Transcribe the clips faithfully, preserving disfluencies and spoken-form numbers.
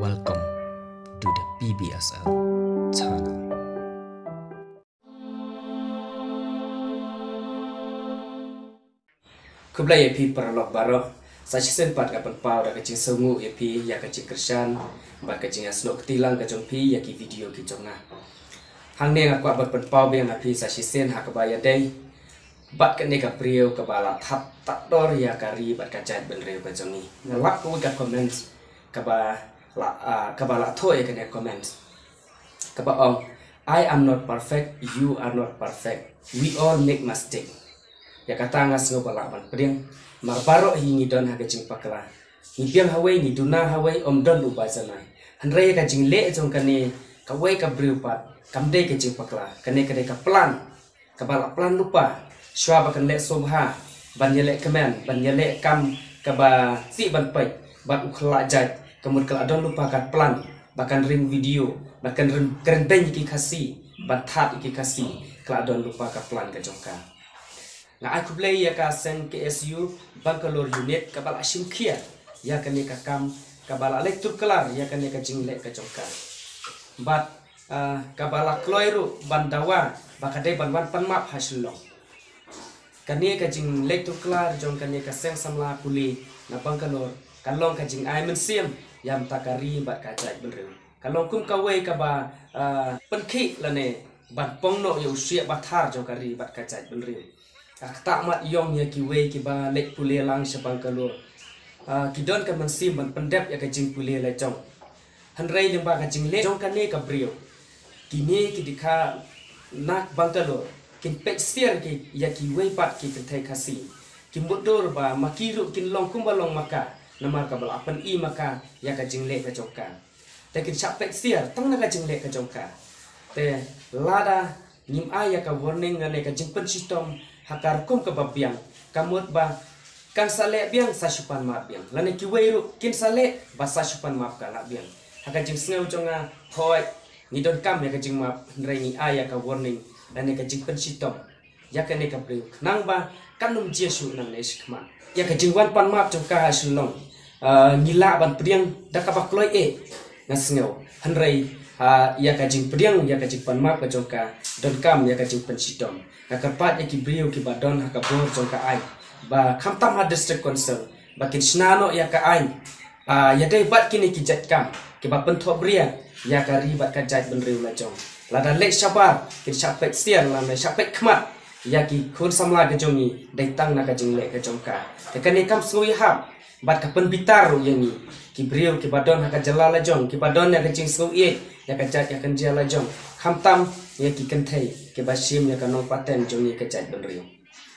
Welcome to the P B S L channel. Khublei ïa phi paralok baroh. Sa shisien pat nga pynpaw da ka jingsngewnguh ïa phi ïa ka jingkyrshan bad ka jingïasnoh kti lang ka jong phi ïa ki video ki jong nga. Hangne nga kwah ban pynpaw biang ïa phi sa shisien ha kaba ïadei bad kane ka briew kaba la thad tad dor ïa ka ri bad ka jaitbynriew ka jong ngi. Nga lap kawei ka comment kaba la, ah, kaba la thoh ïa kane comment. Kaba ong, "I am not perfect, you are not perfect. We all make mistake." Ïa kata nga sngew ba lah ban pdiang, namar baroh hi ngi don ha ka jingpakla. Ngi biang hawei, ngi duna hawei, ym don uba janai. Hynrei ïa ka jingleh jong kane kawei ka briew pat kam dei ka jingpakla. Kane ka dei ka plan kaba la plan lypa shuwa ba kan leh sngewbha ban ïaleh kmen, ban ïaleh kam kaba sih ban peit bad u khlad jait. Ka mut ka la don lypa ka plan ba kan ring video, ba kan ring, kren beiñ ïa ki Khasi, ban thad ïa ki Khasi. Ka la don lypa ka plan ka jong ka. Nga ai khublei ïa ka seng K S U Bangalore unit kaba la shim khia ïa kane ka kam, kaba la leit tur klar ïa kane ka jingleh ka jong ka. Bad, ah, kaba la kloi ruh ban dawa ba ka dei ban wan pan map ha Shillong. Kane ka jingleit tur klar jong kane ka seng samla pule na Bangalore ka long ka jingai mynsiem ïa mynta ka ri bad ka jaitbynriew. Ka long kum kawei kaba, ah, pynkhih lane ban pongnoh ïa u shiah ba thar jong ka ri bad ka jaitbynriew. Ka ktah mat ïong ïa kiwei kiba leit pule lang sha Bangalore. Ah, ki don ka mynsiem ban pyndep ïa ka jingpule la jong. Hynrei lyngba ka jingleh jong kane ka briew, kine ki dkhar na Bangalore kin peit siar ki ïa kiwei pat ki kynthei Khasi. Ki mutdur ba ma ki ruh kin long kumba long ma ka, namar kaba la pyni ma ka ïa ka jingleh ka jong ka. Te kin shah peit siar tang na ka jingleh ka jong ka. Te lada ngim ai ïa ka warning lane ka jingpynshitom ha ka rukom kaba biang, ka mut ba kan sa leh biang sa shu pan map biang, lane kiwei ruh kin sa leh ba sa shu pan map ka lah biang. Ha ka jingsngew jong nga, hooid, ngi donkam ïa ka jingmap, hynrei ngi ai ïa ka warning lane ka jingpynshitom ïa kane ka briew, khnang ba kan ym jia shuh nangne shakhmat. Ïa ka jingwan pan map jong ka ha Shillong, ah, ngi lah ban pdiang da kaba kloi eh, nga sngew. Hynrei, ah, ïa ka jingpdiang ïa ka jingpan map ka jong ka, donkam ïa ka jingpynshitom. Nga kyrpad ïa ki briew kiba don ha ka bor jong ka aiñ, ba khamtam ha District Council, ba kin shna noh ïa ka aiñ, ah, ïadei bad kine ki jait kam kiba pynthohbria ïa ka ri bad ka jaitbynriew la jong. Lada leit shabar, kin shah peit siar lane shah peit khmat ïa ki khun samla ka jong ngi, dei tang na ka jingleh ka jong ka. Te kane kam sngew ïahap bad ka pynbitar ruh ïa ngi ki briew kiba don ha ka jylla la jong, kiba don ïa ka jingsngew ïeit ïa ka jait ka kynja la jong, khamtam ïa ki kynthei kiba shim ïa ka nongpaten jong ngi ka jaitbynriew.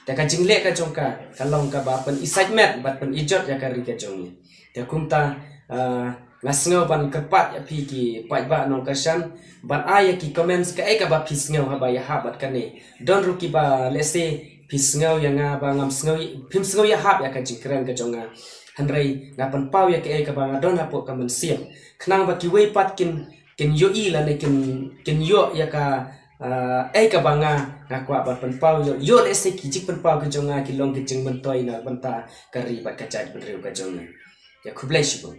Te ka jingleh ka jong ka ka long kaba pynïasaid met bad pynïajot ïa ka ri ka jong ngi. Te kumta, ah, nga sngew ban kyrpad ïa phi ki paidbah nongkyrshan ban ai ïa ki comments kaei kaba phi sngew haba ïahap bad kane. Don ruh kiba lehse phi sngew ïa nga ba ngam sngew, phim sngew ïahap ïa ka jingkren ka jong nga. Hynrei nga pynpaw ïa kaei kaba nga don hapoh ka mynsiem, khnang ba kiwei pat kin, kin ïohi lane kin, kin ïoh ïa ka, ah, ei kaba nga, nga kwah ban pynpaw. Ïoh, ïoh lehse ki jingpynpaw ki jong nga ki long ki jingmyntoi na bynta ka ri bad ka jaitbynriew ka jong ngi. Ïa, khublei shibun.